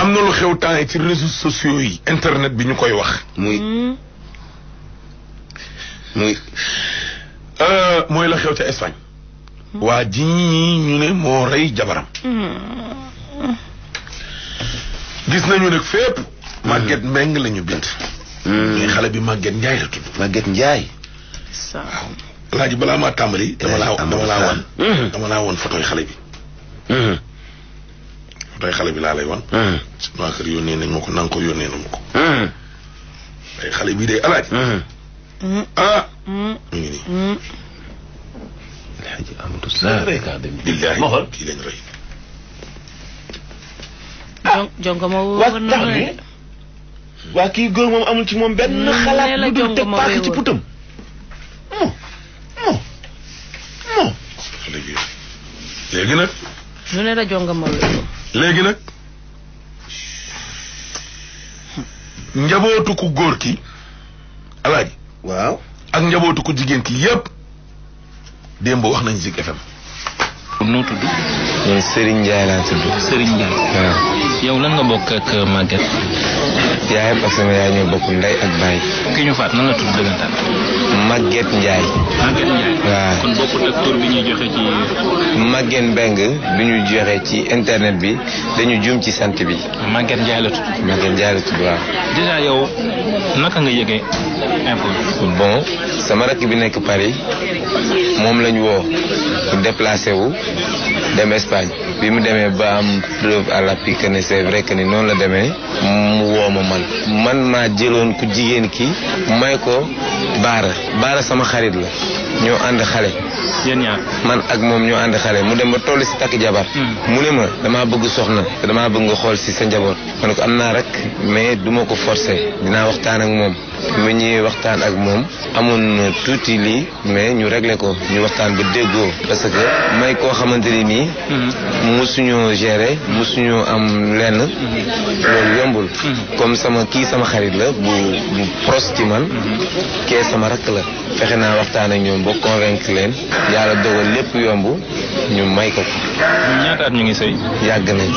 am na lu xew temps yi ci réseaux sociaux yi internet bi ñu koy wax mooy la xew ca Espagne waa ji ñu ne moo rey jabaram gis nañu nag fépp Maguette Mbengue la ñu bind mais xale bi Maguette Ndiaye la tudd Maguette Ndiaye waaw Alaaji balaa maa tàmbali dama laa woon photo yi xale bi photo yi xale bi laa lay wan waa kër yónnee nañ ma ko nanga ko yónnee na ma ko ay xale bii day Alaaji mu ngi nii Alaaji Amadou Sarr billaahi kii lañ rey jongo ma wóor na waa kii góor moom amul ci moom benn xalaat lu dul teg paaka ci putam léegi nag ñu ne la jongo ma wéeru léegi nag njabootu ku góor ki Alaaji waaw ak njabootu ku jigéen ki yépp démb wax nañ Zik FM noo tudd ñun Serigne Ndiaye laa tudd Serigne Ndiaye waaw yow lan nga bokk ak Maguette yaay parce que yaay ñoo bokk ndey ak baay ki ñu faat nan la tudd dëggantaan Maguette Ndiaye Maguette Ndiaye waaw kon bokkul ak tur bi ñuy joxe ci Maguette Mbengue bi ñu joxe ci internet bi dañu juum ci sant bi Maguette Ndiaye la tudd Maguette Ndiaye la tudd waaw déjà yow naka nga yëgee info bon sama rakk bi nekk Paris moom lañu woo mu déplacé wu dem Espagne bi mu demee ba am preuve à l'appui que ne c'est vrai que ni noonu la demee mu woo ma man maa jëloon ku jigéen ki may ko baara sama xarit la ñoo ànd xale yéen ñaar man ak moom ñoo ànd xale mu dem ba toll si takk jabar mu ne ma damaa bëgg soxna te damaa bëgg nga xool si sa njaboot ma ne ko am naa rek mais duma ko forcer dinaa waxtaan ak moom mu ñuy waxtaan ak moom amoon tuuti lii mais ñu réglé ko ñu waxtaan ba déggoo parce que may koo xamante ni nii musuñoo gérer musuñoo am lenn loolu yombul comme sama xarit la bu proche ci man kee sama rakk la fexe naa waxtaan ak ñoom ba convaincre leen yàlla dogal lépp yomb ñu may ko ñaata at ñu ngi sëy yàgg nañ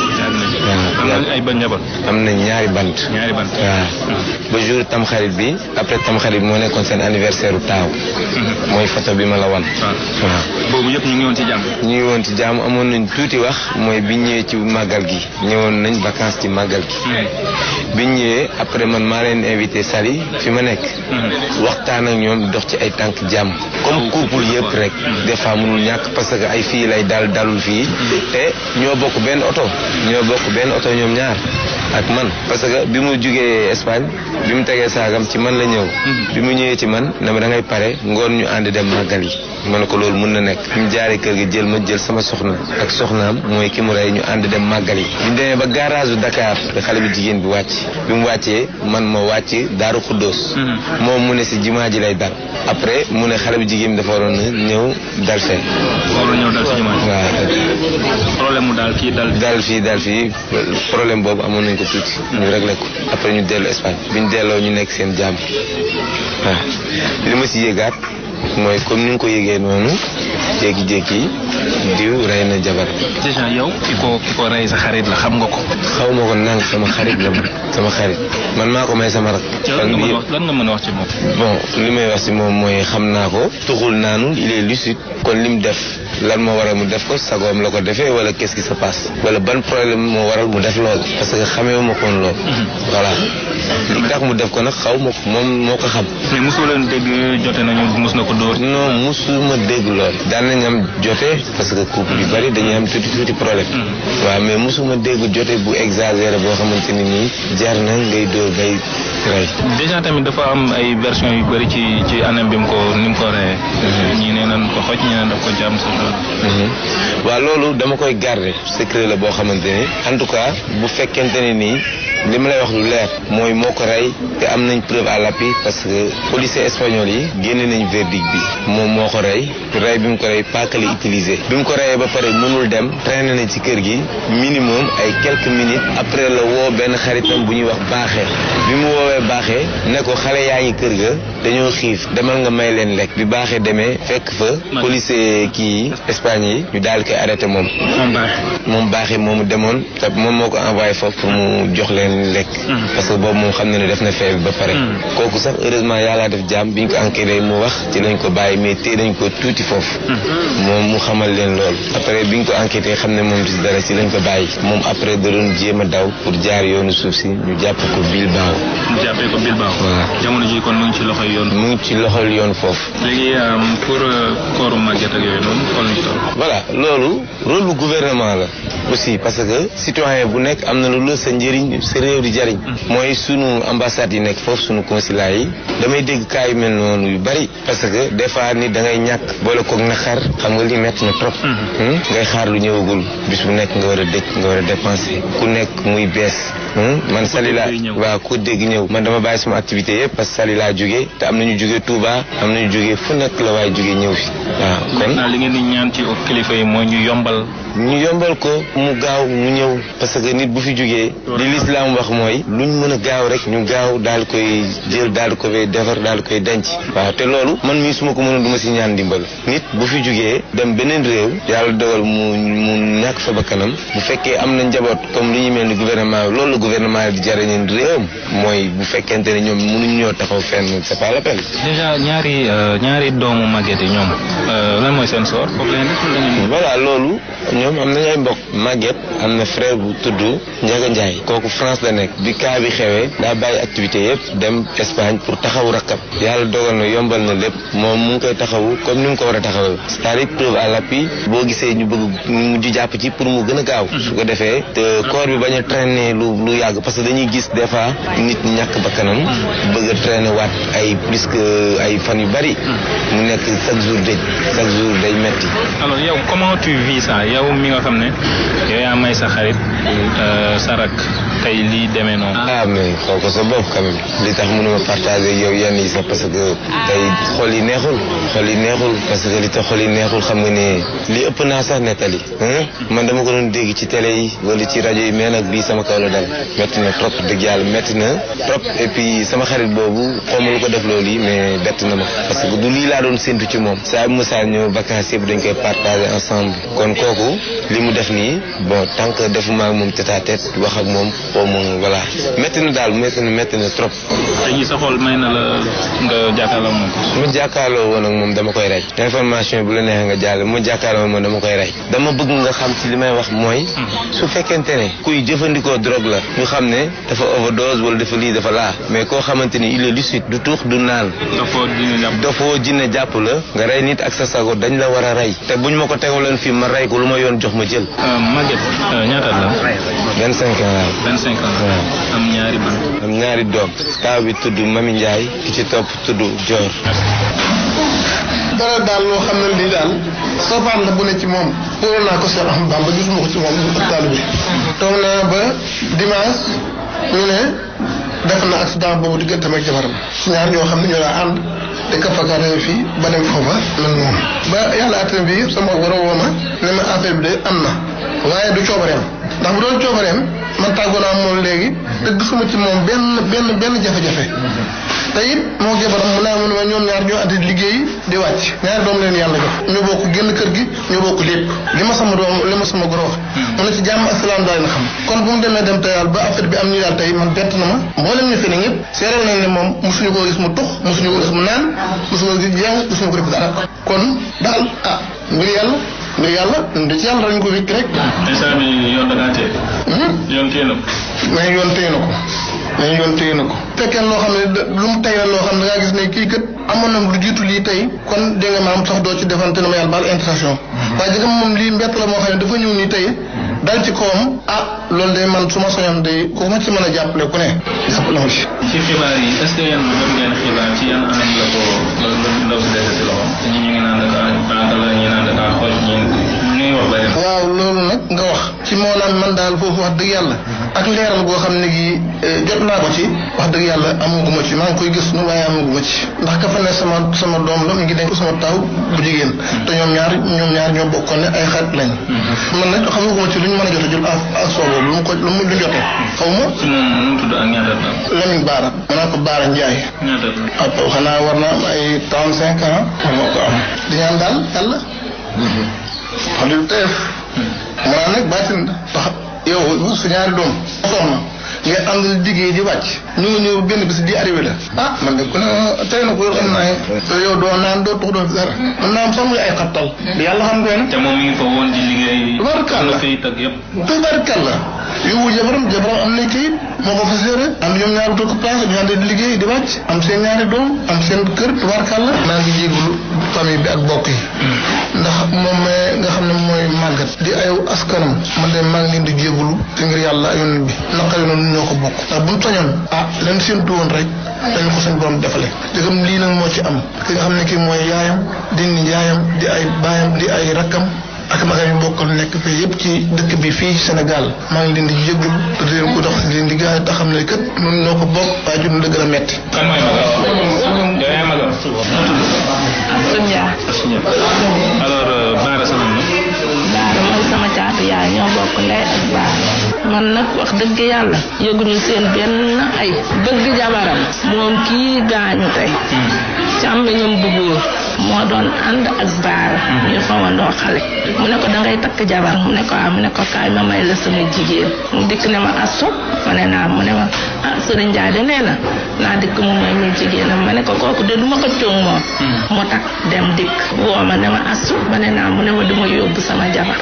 waaw ay ban njaboot am na ñaari bant waaw ba jour tam xarit bi après tam xarit moo nekkoon seen anniversaire u taaw mooy photo bi ma la wan waaw boobu yëpp ñu ngi woon ci jàmm ñu ngi woon ci jàmm amoon nañ tuuti wax mooy biñ ñëwee ci màggal gi ñëwoon nañ vacances ci màggal gi biñ ñëwee après man maa leen invité Saly fi ma nekk waxtaan ak ñoom dox ci ay tànk jàmm comme couple yëpp rek des fois mënul ñàkk parce que ay fii lay dalul fii te ñoo bokk benn oto ñoom ñaar ak man parce que bi mu jugee Espagne bi mu tegee saagam ci man la ñëw bi mu ñëwee ci man ne ma da ngay pare ngoon ñu ànd dem màggal yi ma ne ko loolu mun na nekk bi mu jaaree kër gi jël sama soxna ak soxnaam mooy ki mu rey ñu ànd dem màggal yi bi ñu demee ba garage u Dakar te xale bi jigéen bi wàcc bi mu wàccee man ma wàcc Daaru Xuddoos moom mu ne si jumaa ji lay dal après mu ne xale bi jigéen bi dafa waroon ñëw dal fee waaw problème mu daal kii dal fii problème boobu amoon nañ ko tuuti ñu réglé ko après ñu dellu Espagne bi ñu delloo ñu nekk seen jàmm waaw li ma si yëgaat mooy comme ni nga ko yëgee noonu jékki-jékki diw rey na jabar déjà yow ki ko rey sa xarit la xam nga ko xaw ma ko nang sama xarit la sama xarit man maa ko may sama rak lan nga mën a wax ci moom bon li may wax ci moom mooy xam naa ko tuxul naanu il est lucide kon lim def lan moo waral mu def ko sagoom la ko defee wala qu'est-ce qui se passe wala ban problème moo waral mu def lool parce que xamee ma koon lool voilà li tax mu def ko nag xaw ma ko moom moo ko xam mais mosoo leen dégg jote nañu mos na ko dóor non mosuma dégg lool daan nañ am jote parce que couple yu bari dañuy am tuuti problème waaw mais mosuma dégg jote bu exagéré boo xamante ni nii jar na ngay dóor bay rey déjà tamit dafa am ay version yu bari ci anam bi ni mu ko reyee ñii nee nañ ko xoj ñii neen daf ko jàmm sa waaw loolu dama koy garder secret la boo xamante ni en tout cas bu fekkente ne nii li ma lay wax lu leer mooy moo ko rey te am nañ preuve à l'appui parce que policiers espagnols yi génne nañ verdict bi moom moo ko rey bi mu ko rey paaka la utilisé bi mu ko reyee ba pare mënul dem traîné na ci kër gi minimum ay quelques minutes après la woo benn xaritam bu ñuy wax baaxee bi mu woowee baaxee ne ko xale yaa ngi kër ga dañoo xiif demal nga may leen lekk bi baaxee demee fekk fa policier kii Espagne yi ñu daal di koy arrêté moom baaxee moomu demoon te moom moo ko envoyé foofu pour mu jox leen lekk parce que boobu moom xam na ne def na feebar ba pare kooku sax heureusement yàlla def jàmm biñ ko enquêté mu wax ci lañ ko bàyyi mais téye nañ ko tuuti foofu moom mu xamal leen lool après biñ ko enquêté xam ne moom ci dara ci lañ ko bàyyi moom après da doon jéem a daw pour jaar yoonu suuf si ñu jàpp ko Bilbao. ñu jàppee ko Bilbao. waaw jamono ji kon mu ngi ci loxoy yoon. mu ngi ci loxol yoon foofu. léegi pour kooru Maguette ak yooyu noonu xool nañu toll. voilà loolu rôle bu gouvernement la aussi parce que citoyen bu nekk am na lu la sa njëriñ sa réew di jariñ. mooy sunu ambassade yi nekk foofu sunu consulat yi damay dégg cas yu mel noonu yu bari parce que des fois nit da ngay ñàkk boole koog naqar xam nga li metti na trop. ngay xaar lu ñëwagul bis bu nekk nga war a dëkk nga war a dépenser ku nekk muy bees. man Saly laa waaw ku dégg ñëw man dama bàyyi sama activité yëpp parce que Saly laa jógee te am nañu jógee Touba am nañu jógee fu nekk la waaye jógee ñëw fi waaw. kon li ngeen di ñaan ci kilifa yi mooy ñu yombal ko mu gaaw mu ñëw parce que nit bu fi jógee li lislaam wax mooy luñ mën a gaaw rek ñu gaaw daal koy jël daal ko koy defar daal koy denc waaw te loolu man mii su ma ko mënoon du ma si ñaan dimbal nit bu fi jógee dem beneen réew yàlla dogal mu ñàkk fa bakkanam bu fekkee am na njaboot comme li ñu mel ni gouvernement loolu la gouvernement di jariñeen réewam mooy bu fekkente ne ñoom mënuñ ñoo taxaw fenn c'est pas la peine. déjà ñaari doomu Maguette yi ñoom lan mooy seen sort foofu la voilà loolu ñoom am nañu ay mbokk Maguette am na frère bu tudd Ndiaga Ndiaye kooku France la nekk bi cas bi xewee daa bàyyi activité yëpp dem Espagne pour taxawu rakkam yàlla dogal na yombal na lépp moom mu ngi koy taxawu comme ni mu ko war a taxawee c'est-à-dire preuve à l'appui boo gisee ñu bëgg mujj jàpp ci pour mu gën a gaaw su ko defee te corps bi bañ a traîner lu yàgg parce que dañuy gis des fois nit ñàkk bakkanam bëgg a traîner waat ay plus que ay fan yu bari mu nekk chaque jour day metti. alors yow comment tu vis ça yow mi nga xam ne yow yaa may sa xarit sa rak tey lii demee noonu. mais kooku sa bopp quand même li tax mënuma partager yow yenn yi sax parce que tey xol yi neexul parce que li tax xol yi neexul xam nga ne li ëpp naa sax nettali man dama ko doon dégg ci télé yi wala ci rajo yi mais nag bii sama kaw la dal metti na trop dëgg yàlla metti na trop et puis sama xarit boobu xawma lu ko def loolu yi mais bett na ma parce que du lii laa doon séntu ci moom saa musaa ñëw vacances yëpp dañ koy partager ensemble kon kooku li mu def nii bon tant que defuma ak moom tête à tête wax ak moom xaw ma voilà métti na daal métti na trop. te ñi sa xol may na la nga jàkkaarloo moom. su ma jàkkaarloo woon ak moom dama koy rey. information bu la neexee nga jàll ma jàkkaarloo moom dama koy rey. dama bëgg nga xam ci li may wax mooy. su fekkente ne kuy jëfandikoo drogue la ñu xam ne dafa overdose wala dafa lii dafa laa mais koo xamante ni il est lucide du tuux du naan. dafoo jinne jàpp la nga rey nit ak sa sago dañ la war a rey te buñ ma ko tegaloon fii ma rey ko lu ma yoon jox ma jël. Maguette ñaata la. 25 ans waaw. 25 ans. waaw. am ñaari doom. taaw bi tudd Mami Ndiaye ki ci topp tudd Dior. dara daal loo xam ne lii daal safaan la bu ne ci moom wóoroon naa ko Cheikh Ahmadou Bamba gisuma ko ci moom ak taalibe bi toog naa ba dimanche ñu ne def na accident boobu digganteem ak jabaram ñaar ñoo xam ne ñoo daa ànd te kafakaare fii ba dem foofa lan moom ba yàlla attan bi sama war a wooma ne ma affaire bi de am na waaye du coobareem ndax bu doon coobareem man tàggoo naa moom léegi te gisuma ci moom benn jafe-jafe te it moo jabaram mu naa mu ne ma ñoom ñaar ñoo andi liggéey di wàcc ñaari doom leen yàlla jox ñu bokk génn kër gi ñu bokk lépp li ma sama goro wax mu ne ci jàmm asalaam daal na xam kon bu mu demee dem te yàlla ba affaire bi am ñu daal tey man bett na ma mboolem ñu fi ne ñëpp seeral nañ ne moom mosuñu ko gis mu tux mosuñu ko gis mu naan mosuñu ko gis jàng mosuñu ko def dara kon daal mbir yàlla da ci yàlla dañ ko wékk rek. instant bi yoon da ngaa téye. yoon téye na ko. mais yoon téye na ko. fekkee loo xam ne lu mu tey la loo xam ne da ngaa gis ne kii kat amoon na lu jiitu lii tey kon dégg nga maam sax doo ci defante na ma yàlla baal intention. waaye jigéen moom lii mbett la moo xam ne dafa ñëw nii tey dal ci kawam loolu de man su ma soñoon de ku ma ci mën a jàppale ku ne jàppale ma ci. ci xibaar yi est-ce que yéen jot ngeen xibaar ci yan anam la ko ndaw si dese si loxo ñi ñu ngi naan da kaa bànq la ñi naan da kaa xooj ñi ñuy wax bari waaw loolu nag nga wax ci moo naan man daal foofu wax dëgg yàlla ak leeral goo xam ne gi jot naa ko ci wax dëgg yàlla amaguma ci maa ngi koy gëstu waaye amaguma ci ndax ka fa ne sama doom la mi ngi denc sama taw bu jigéen te ñoom ñaar ñoo bokkoon ne ay xarit lañ man nag xamaguma ci lu ñu mën a jot a jël ak soobo lu mu jotee xaw ma nu mu tudd ak ñaata Lamine Baara mën naa ko Baara Ndiaye xanaa war naa am ay 35 ans moo ko am di ñaan daal yàlla xam ne teef maanaam nag baatin ndax yow su ñaari doom soxna nga ànd liggéey di wàcc ñu ngi ñëw benn bis di arrivé la man de ku ne tey na ko yor am naa yow doo naan doo tux doo fi dara man naa am sax muy ay xattal yàlla xam koy ne te moom mi ngi fa woon di liggéey tubarkalla tubarkalla yow jabaram am na kayit moo ko fa séeré am ñoom ñaari toog place ñu ànd di liggéey di wàcc am seen ñaari doom am seen kër tubarkalla maa ngi jégalu famille bi ak bokk yi ndax moom nga xam ne mooy màggat di ay askanam man de maa ngi leen di jégalu te ngir yàlla yoon bi naqari noonu ñoo ko bokk ndax buñ sañoon leen séentu woon rek dañu ko suñ borom defale te comme lii nag moo ci am ki nga xam ne kii mooy yaayam di nijaayam di ay baayam di ay rakkam ak magam yu bokkal nekk fii yëpp ci dëkk bi fii Sénégal maa ngi leen di jégalu te di leen ko dox di leen di gaañ te xam ne kat ñun ñoo ko bokk waaye jur la gën a metti. kan mooy magam yow yaa magam. alors Baara sama Baara mooy sama caatu yaay ñoo bokk ndey ak baay man nag wax dëgg yàlla yëguñu seen benn ay bëgg jabaram moom kii gaañu tey càmmiñam bu góor moo doon ànd ak Baara ñu fawandoo xale mu ne ko dangay takk jabar mu ne ko mu ne ko kaay ma may la sama jigéen mu dikk ne ma asso ma ne naa mu ne ma Sëriñ Njaay de nee na naa dikk mu may ñu jigéenam ma ne ko kooku de duma ko coog moom mu takk dem dikk woo ma ne ma asso ma ne naa mu ne ma duma yóbbu sama jabar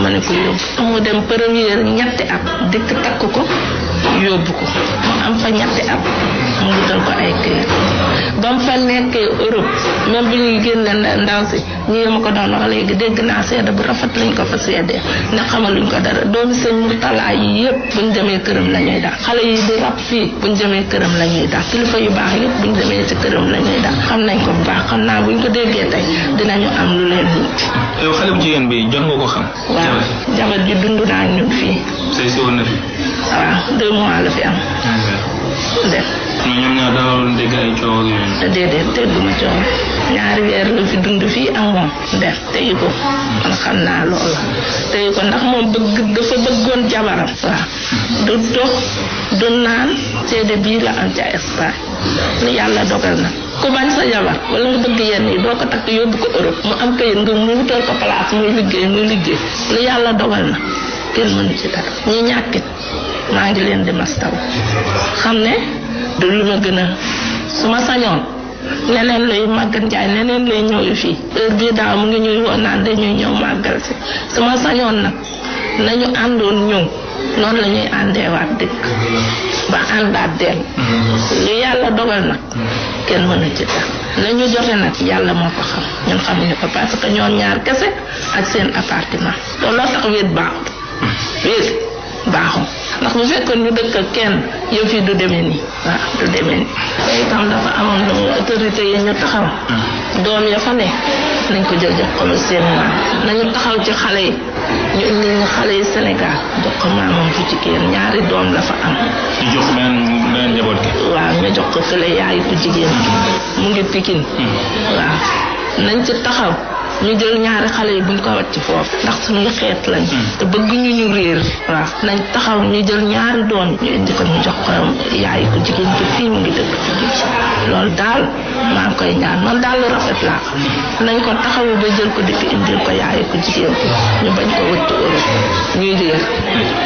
ma ne ko yóbbu mu dem première ñetti at dikk takk ko yóbbu ko mu am fa ñetti at mu wutal ko ay këyit ba mu fa nekkee Europe même bi ñuy génne ndaw si ñi ma ko doon wax léegi dégg naa seede bu rafet lañ ko fa seedee ne xamaluñ ko dara doomi sëñ Murtala yi yëpp buñ demee këram la ñuy daal xale yi di rab fii buñ demee këram la ñuy daal kilifa yu baax yëpp buñ demee ci këram la ñuy daal xam nañ ko bu baax xam naa buñ ko déggee tey dinañu am lu leen mucc. yow xale bu jigéen bi jot nga ko xam. waaw jabar ji dund naa ñun fii. say si woon na fi. waaw 2 mois la fi am. def. mais ñoom ñaar daawul dégg ay coow ak yooyu. déedéet dégguma coow 2 weer la fi dund fii ak moom def teyu ko man xam naa loolu teyu ko ndax moom dafa bëggoon jabaram. waaw du dox du naan seede bii la am ca Espagne lu yàlla dogal na ku bañ sa jabar wala nga bëgg yenn yi doo ko takk yóbbu ko Europe mu am kayit nga mu wutal ko place muy liggéey lu yàlla dogal na kenn mënu ci dara ñi ñàkkit maa ngi leen di mastaw xam ne du lu ma gën a su ma sañoon neneen lay màggat njaay neneen lay ñëw fii heure bii daaw mu ngi ñuy woon naan dañuy ñëw màggal si su ma sañoon nag nañu àndoon ñëw noonu la ñuy àndeewaat dëkk ba àndaat dellu lu yàlla dogal nag kenn mënu ci dara nañu jote nag yàlla moo ko xam ñun xamuñu ko parce que ñoom ñaar kese ak seen appartement looloo tax wéet baaxut wéet baaxul ndax bu fekkoon ñu dëkk ak kenn yow fii du demee nii waaw du demee nii te itam dafa amoon autorité yi ñu taxaw doom ya fa ne nañ ko jël jox ko seen maam nañu taxaw ci xale yi ñu indi ñu xale yi Sénégal jox ko maamam fu ci kenn ñaari doom la fa am. ñu jox benn njaboot gi. waaw ñu jox ko kële yaay ku jigéen mu ngi Pikine waaw nañ ci taxaw ñu jël ñaari xale yi buñ ko wàcc foofu ndax suñu xeet lañ te bëgguñu ñu réer waaw nañ taxaw ñu jël ñaari doom ñu indi ko ñu jox ko yaay ko jigéen ki fii mu ngi dëkk loolu daal maa ngi koy ñaan man daal lu rafet laa nañ ko taxawu ba jël ko dikk indil ko yaay ko jigéen ki ñu bañ ko wëcc Europe ñuy réer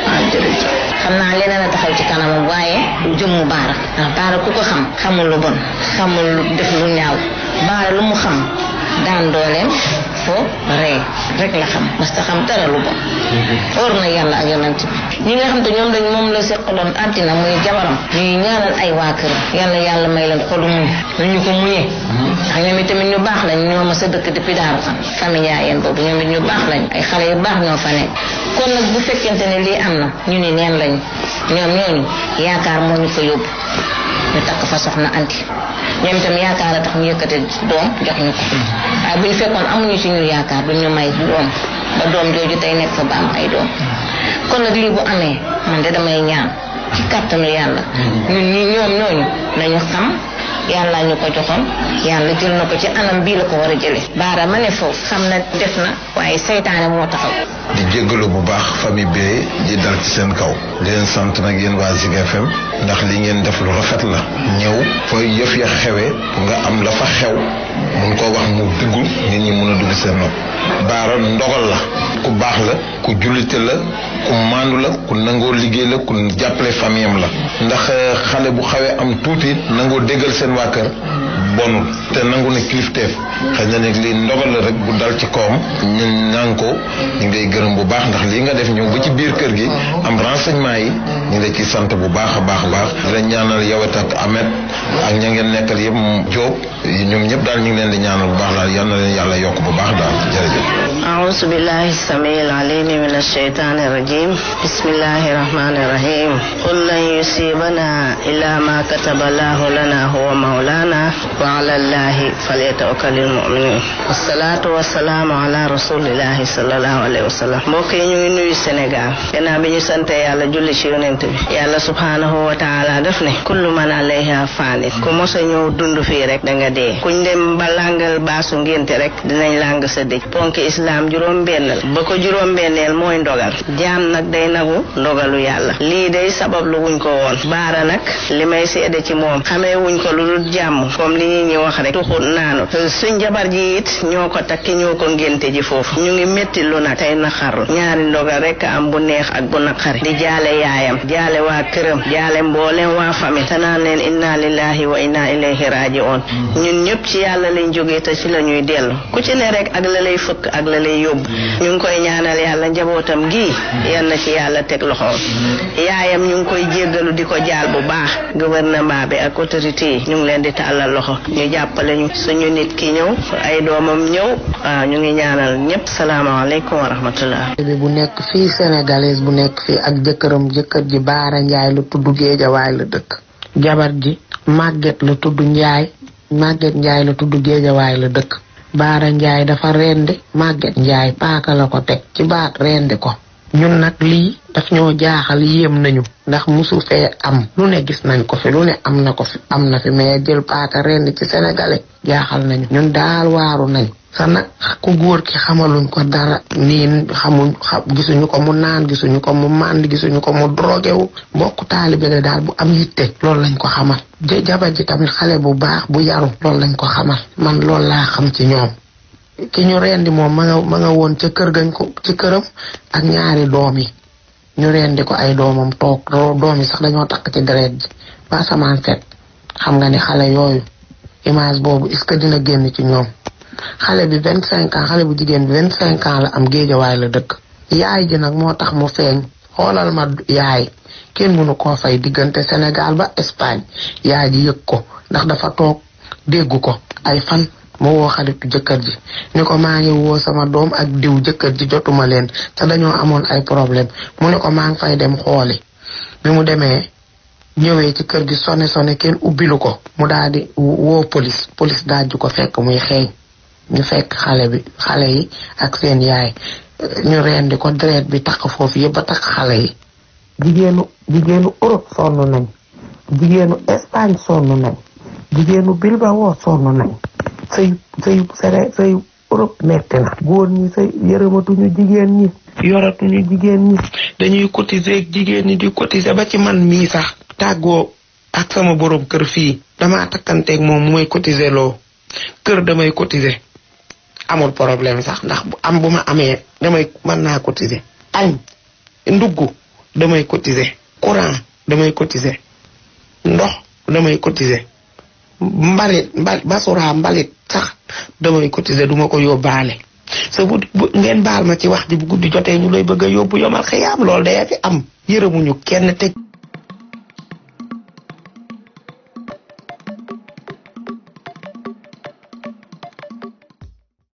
waaw jërëjëf. xam naa leneen a taxaw ci kanamam waaye jëmmu Baara ndax Baara ku ko xam xamul lu bon xamul lu def lu ñaaw Baara lu mu xam daan dooleem foo ree rek la xam parce que xam dara lu bon óor na yàlla ak yonent bi ñi nga xam te ñoom dañ moom la seqaloon àddina muy jabaram ñuy ñaanal ay waa kër yàlla may leen xolu muñ lu ñu ko muñee ndax ñoom itamit ñu baax lañ ñoo ma sa dëkk depuis Daaru Xam famille yaayeen boobu ñoom it ñu baax lañ ay xale yu baax ñoo fa nekk kon nag bu fekkente ne lii am na ñu ni neen lañ ñoom ñooñu yaakaar moo ñu fa yóbbu ñu takk fa soxna anti ñoom itam yaakaar a tax ñu yëkkate doom jox ñu ko waaye bu ñu fekkoon amuñu ci ñu yaakaar duñ ñu may doom ba doom jooju tey nekk fa ba am ay doom kon nag lii bu amee man de damay ñaan ci kàttanu yàlla ñun ñi ñoom ñooñu nañu xam yàlla ñu ko joxoon yàlla jël na ko ci anam bii la ko war a jëlee baara ma ne foofu xam na def na waaye seytaane moo taxaw. di jéggalu bu baax famille bi di dal ci seen kaw di leen sant nag yéen waa Zik FM ndax li ngeen def lu rafet la ñëw fa yëf ya xewee nga am la fa xew mun koo wax mu dugg nit ñi mun a dugg seen nopp baara ndogal la ku baax la ku jullite la ku maandu la ku nangoo liggéey la ku jàppale famille am la ndax xale bu xawee am tuuti nangoo déggal seen waa kër bonul te nangu na kilifteef xëy na nag lii ndogal la rek bu dal ci kawam ñun naan ko ñu ngay gërëm bu baax ndax lii nga def ñëw ba ci biir kër gi am renseignement yi ñu ngi la ciy sant bu baax a baax a baax di la ñaanal yow ak Ahmed ak ña ngeen nekkal yëpp Diop ñoom ñëpp daal ñu ngi leen di ñaanal bu baax daal yal na leen yàlla yokk bu baax daal jërëjëf. أعوذ بالله السميع العليم من الشيطان الرجيم بسم الله الرحمن الرحيم قل لن يصيبنا إلا ما كتب الله لنا هو مولانا وعلى الله فليتوكل المؤمنون والصلاة والسلام على رسول الله صلى الله عليه وسلم mbokk yi ñu ngi nuyu Sénégal gannaaw bi ñu sante yàlla julli ci yonent bi yàlla subhanahu wa taala def ne kullu man alayha faanit ku mos a ñëw dund fii rek da nga dee kuñ dem ba langal baasu ngénte rek dinañ lang sa dëj ponki islam juróom bennal ba ko juróom benneel mooy ndogal jaam nag day nagu ndogalu yàlla lii day sabab lu wuñ ko woon baara nag li may seede ci moom xamee wuñ ko lu dul jàmm comme li ñi wax rek tuxut naanu suñ jabar ji it ñoo ko takki ñoo ko ngénte ji foofu ñu ngi métti lu nag tey naqarlu ñaari ndogal rek am bu neex ak bu naqari di jaale yaayam jaale waa këram jaale mbooleem waa famille te naan leen inna lillahi wa inna ilayhi raji'un ñun ñëpp ci yàlla lañ jógee te ci la ñuy dellu ku ci ne rek ak la lay fëkk ak la lay yóbbu ñu ngi koy ñaanal yàlla njabootam gi yal na ci yàlla teg loxoom yaayam ñu ngi koy jéggalu di ko jaal bu baax gouvernement bi ak autorité yi ñu ngi leen di tàllal loxo ñu jàppale ñu suñu nit ki ñëw ay doomam ñëw waaw ñu ngi ñaanal ñëpp salaamaaleykum wa rahmatullah bi bu nekk fii sénégalaise bu nekk fii ak jëkkër ji Baara Njaay la tudd Géejawaay la dëkk jabar ji Màgget la tudd Njaay Màgget Njaay la tudd Géejawaay la dëkk Baara Njaay dafa rendi Màgget Njaay paaka la ko teg ci baat rendi ko ñun nag lii daf ñoo jaaxal yéem nañu ndax musu fee am lu ne gis nañ ko fi lu ne am na fi mais jël paaka rendi ci sénégalais jaaxal nañu ñun daal waaru nañ sa nag ku góor ki xamaluñ ko dara niin gisuñu ko mu naan gisuñu ko mu mànd gisuñu ko mu drogué wu mbokku taalibe la daal bu am yitte loolu lañ ko xamal jabar ji tamit xale bu baax bu yaru loolu lañ ko xamal man loolu laa xam ci ñoom ki ñu rendi moom ma nga woon ca kër gañ ko ci këram ak ñaari doom yi ñu rendi ko ay doomam toog doom yi sax dañoo takk ci deret ji ba samaan set xam nga ni xale yooyu image boobu est-ce que dina génn ci ñoom xale bi 25 ans xale bu jigéen bi 25 ans la am Géejawaay la dëkk yaay ji nag moo tax mu feeñ xoolal ma yaay kenn mënu koo fay diggante Sénégal ba Espagne yaay ji yëg ko ndax dafa toog déggu ko ay fan mu woo xaritu jëkkër ji ni ko maa ngi woo sama doom ak diw jëkkër ji jotuma leen te dañoo amoon ay problème mu ne ko maa ngi fay dem xooli bi mu demee ñëwee ci kër gi sone kenn ubbilu ko mu daal di woo police daal di ko fekk muy xeeñ ñu fekk xale yi ak seen yaay ñu rendi ko deret bi takk foofu yëpp ba takk xale yi jigéenu Europe sonn nañ jigéenu Espagne sonn nañ jigéenu Bilbao sonn nañ sëy Europe metti na góor ñi sëy yërëmatuñu jigéen ñi yoratuñu jigéen ñi dañuy cotiser jigéen ñi di cotiser ba ci man mii sax tàggoo ak sama borom kër fii damaa takkanteeg moom mooy cotiser loo kër damay cotiser amul problème sax ndax bu ma amee mën naa cotiser añ ndugg damay cotiser courant damay cotiser ndox damay cotiser basura mbalit sax damay cotiser duma ko yóbbaale sa bu ngeen baal ma ci wax ji bu guddi jotee ñu lay bëgg a yóbbu yomal xiyaam loolu day fi am yërëmuñu kenn teg